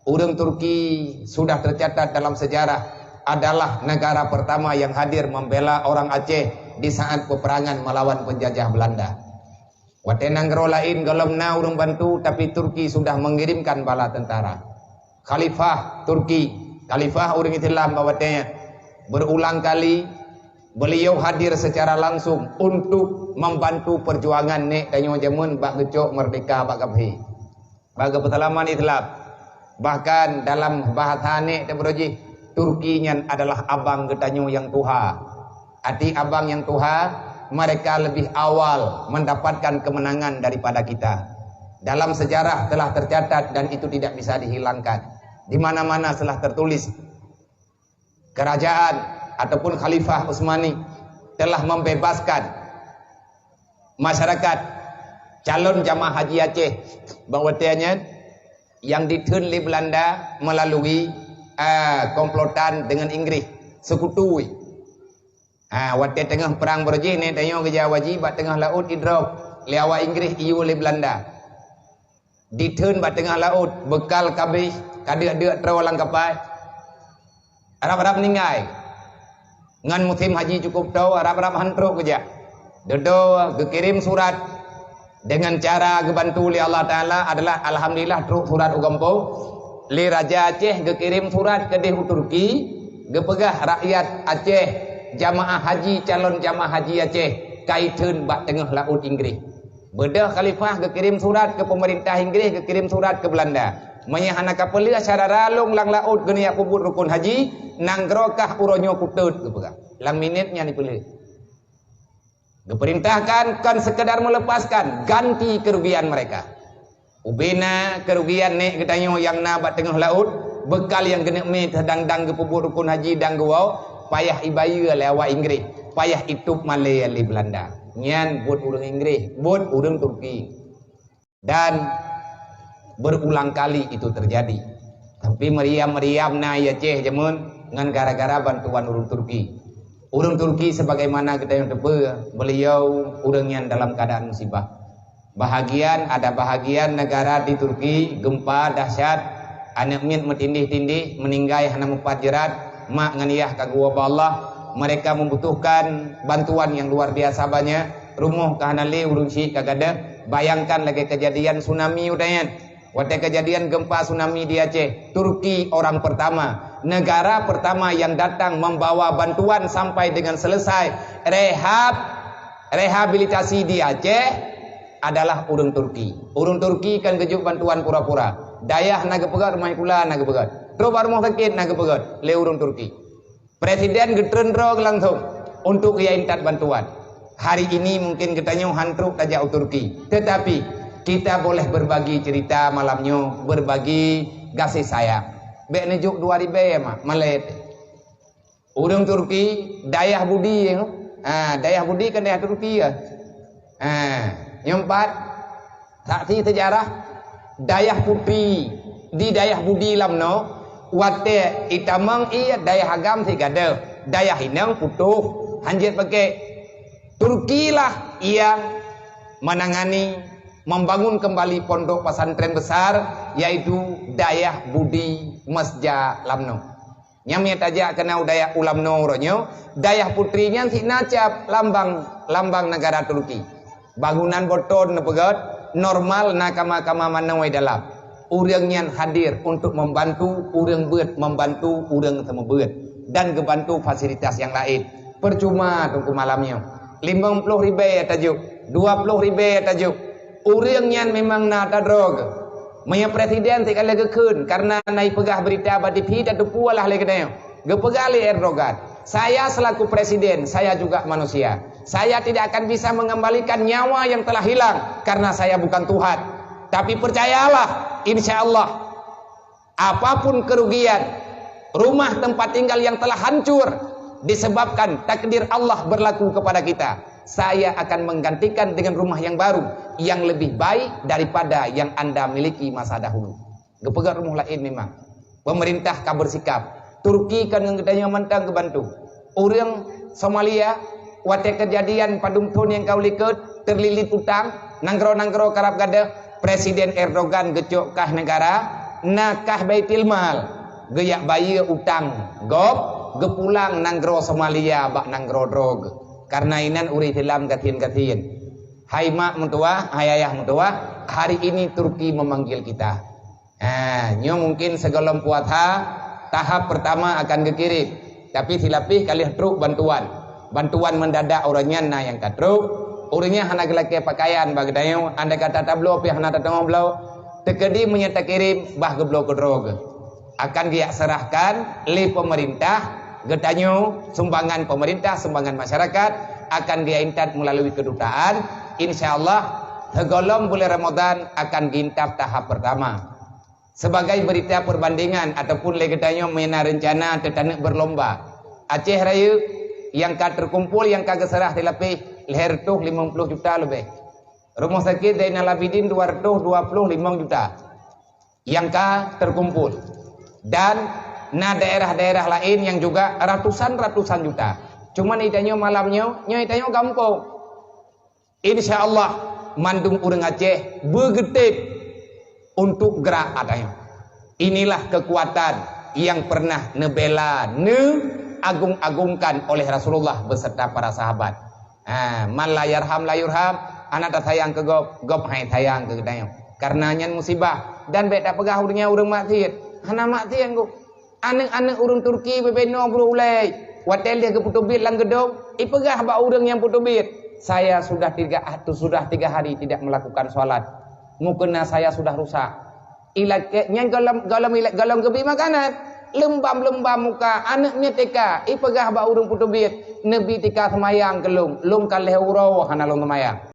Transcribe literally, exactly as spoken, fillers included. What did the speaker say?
Ureuëng Turki sudah tercatat dalam sejarah adalah negara pertama yang hadir membela orang Aceh di saat peperangan melawan penjajah Belanda. Watée nanggroe laén gohlom na ureuëng bantu, tapi Turki sudah mengirimkan bala tentara. Khalifah Turki, khalifah ureuëng Islam bak watée nyan, berulang kali beliau hadir secara langsung untuk membantu perjuangan nek tanyoe jameun bak geucok merdeka bak gabhé, bak geupeuseulamat Islam. Bahkan dalam bahasa nek teuh jih, Turki nyan adalah abang geutanyoe nyang tuha. Arti abang nyang tuha, mereka lebih awal mendapatkan kemenangan daripada kita. Dalam sejarah telah tercatat dan itu tidak bisa dihilangkan. Di mana-mana telah tertulis, kerajaan ataupun Khalifah Utsmani telah membebaskan masyarakat calon jamaah haji Aceh bak watée nyan nyang ditheun lé Belanda melalui, ah, komplotan dengan Inggris, sekutu. Ah, watée teungoh perang beurjih, nek tanyoe geujak haji bak teungoh laôt idrop lé awak Inggris iyue lé Belanda. Ditheun bak teungoh laôt, beukal ka abéh, ka deuk-deuk troe lam kapai. Rab-rab ninggai. Ngon musim haji cukup toe, rab-rab han trok geujak. Dudoe geukirém surat dengan cara geubantu lé Allah Taala adalah alhamdulillah trok surat u gampông. Lé Raja Aceh geukirém surat keudeh u Turki, geupeugah rakyat Aceh, jamaah haji, calon jamaah haji Aceh ka itheun bak teungoh laôt Inggris. Beudôh khalifah geukirém surat keu peumeurintah Inggris, geukirém surat keu Belanda. Meunyoe hana ka peuleueh syedara lôn lam laôt geuneuk peubuet rukun haji, nanggroe kah uroe nyoe kutot, geupeugah. Lam minét nyan dipeuleueh. Geupeurintahkan kon sekedar melepaskan, ganti kerugian mereka. Ubena kerugian nek geutanyoe nyang na bak teungoh laôt, beukal nyang geuneuk mé teudang-dang geupeubuet rukun haji dan geuwoe, payah ibayeue lé awak Inggris, payah itôb malée lé Belanda. Nyan buet ureuëng Inggris, buet ureuëng Turki. Dan berulang kali itu terjadi. Tapi meriam-meriam na i Aceh jameun ngon gara-gara bantuan ureuëng Turki. Ureuëng Turki sebagaimana geutanyoe teupeue, beliau ureuëng nyang dalam keadaan musibah. Bahagian, ada bahagian negara di Turki gempa dahsyat, aneuk miet meutindih-tindih, meuninggai hana meupat jeurat, mak ngon yah ka geuwoe bak Allah. Mereka membutuhkan bantuan yang luar biasa banyak. Rumoh ka hana lé, ureuëng syiek ka gadôh. Bayangkan lagée kejadian tsunami udah nyan. Watée kejadian gempa tsunami di Aceh, Turki orang pertama, negara pertama yang datang membawa bantuan sampai dengan selesai rehab, rehabilitasi di Aceh adalah ureuëng Turki. Ureuëng Turki kan geujok bantuan pura-pura. Dayah na geupeugét, rumoh sikula na geupeugét. Trok bak rumoh sakét na geupeugét lé ureuëng Turki. Presiden geutreun droe langsung untuk ya intat bantuan. Hari ini mungkin geutanyoe han trok tajak u Turki, tetapi kita boleh berbagi cerita malam nyoe, berbagi gaséh sayang. Bék neujok dua ribée mak malée. Ureuëng Turki, Dayah Budi, ha, Dayah Budi kan dayah Turki ya. Ha, nyompat saksi sejarah Dayah Putri di Dayah Budi lam no, watée itamong iya dayah agam sigadôh, dayah inong putôh, hanjeuet pakai. Turkilah yang menangani membangun kembali pondok pesantren besar, yaitu Dayah Budi Mesja Lamno. Nyang mie tajak keunoe u dayah ulam no uroe nyoe, Dayah Putri nyan sina cap lambang, lambang negara Turki. Bangunan boton neupeugét, normal na kama-kama manoe dalam. Ureuëng nyan hadir untuk membantu ureuëng beuet, membantu ureuëng seumeubeuet, dan geubantu fasilitas nyang laén. Percuma teungku malam nyoe. Limong ploh ribée tajok, dua ploh ribée tajok. Ureuëng nyan memang na tadroe geuh. Meunyoe presiden sikalée geukheun, karena na ipeugah beurita bak T V, tateupeue lah lé geutanyoe. Geupeugah lé Erdogan, "Saya selaku presiden, saya juga manusia. Saya tidak akan bisa mengembalikan nyawa yang telah hilang karena saya bukan Tuhan. Tapi percayalah, insya Allah, apapun kerugian, rumah tempat tinggal yang telah hancur disebabkan takdir Allah berlaku kepada kita, saya akan menggantikan dengan rumah yang baru, yang lebih baik daripada yang Anda miliki masa dahulu." Geupeugét rumoh laén memang. Pemerintah ka bersikap. Turki kan ngon geutanyoe mantong geubantu. Ureuëng Somalia, watée kejadian padum thon nyang ka u likot, terlilit utang, nanggroe-nanggroe karab gadôh, Presiden Erdogan geucok kah negara, Na kah Baitul Mal, geujak bayeue utang gob, geupulang nanggroe Somalia bak nanggroe droe geuh. Kareuna inan ureuëng Islam gasien-gasien. Hai mak meutuwah, hai ayah meutuwah, hari ini Turki memanggil kita. Ha, nyoe mungkin sigohlom puasa, tahap pertama akan geukirém. Tapi silapih ka lheueh trok bantuan. Bantuan mendadak uroe nyan na nyang ka trok. Uroe nyan hana geulakée pakaian bak geutanyoe, andai kata tabloe pih hana tateumé bloe. Teukeudi meunyoe takirém, bah geubloe keudroe geuh. Akan geujak serahkan lé pemerintah geutanyoe, sumbangan pemerintah, sumbangan masyarakat, akan geujak intat meulalu keudutaan. Insya Allah, sigohlom buleuen Ramadhan akan geuintat tahap pertama. Sebagai berita perbandingan ataupun lé geutanyoe meuna reuncana teutaneuek berlomba, Aceh Rayeuk nyang ka teukumpul, nyang ka geuseurah silapih lhée reutôh limong ploh juta leubeh. Rumoh Sakét Zainal Abidin dua reutôh dua ploh limong juta nyang ka teukumpul. Dan na daerah-daerah laén nyang juga ratusan-ratusan juta. Cuman geutanyoe malam nyoe, nyoe geutanyoe gampông. Insya Allah, mandum ureuëng Aceh beugeutem untuk gerak geutanyoe. Inilah kekuatan yang pernah neubela, neuagung-agungkan oleh Rasulullah beserta para sahabat. Ha, man la yarham la yurham, hana tasayang keu gob, gob han sayang keu geutanyoe. Kareuna nyan musibah, dan bék tapeugah ureuëng nyan ureuëng maksiet. Hana maksiet gob. Aneuëk-aneuëk ureuëng Turki bubena brôk ulée, watée lheueh geupeuteubiet lam geudong, ipeugah bak ureuëng nyang peuteubiet, "Saya sudah tiga, sudah tiga hari tidak melakukan sholat. Mukena saya sudah rusak." Ilakée nyan gohlom, gohlom, ilakée gohlom geubi makanan. Leumbam-leumbam muka, aneuëk nyan teuka, ipeugah bak ureuëng peuteubiet, "Neubi teuka seumayang keu lôn, lôn ka lhée uroe hana lôn seumayang."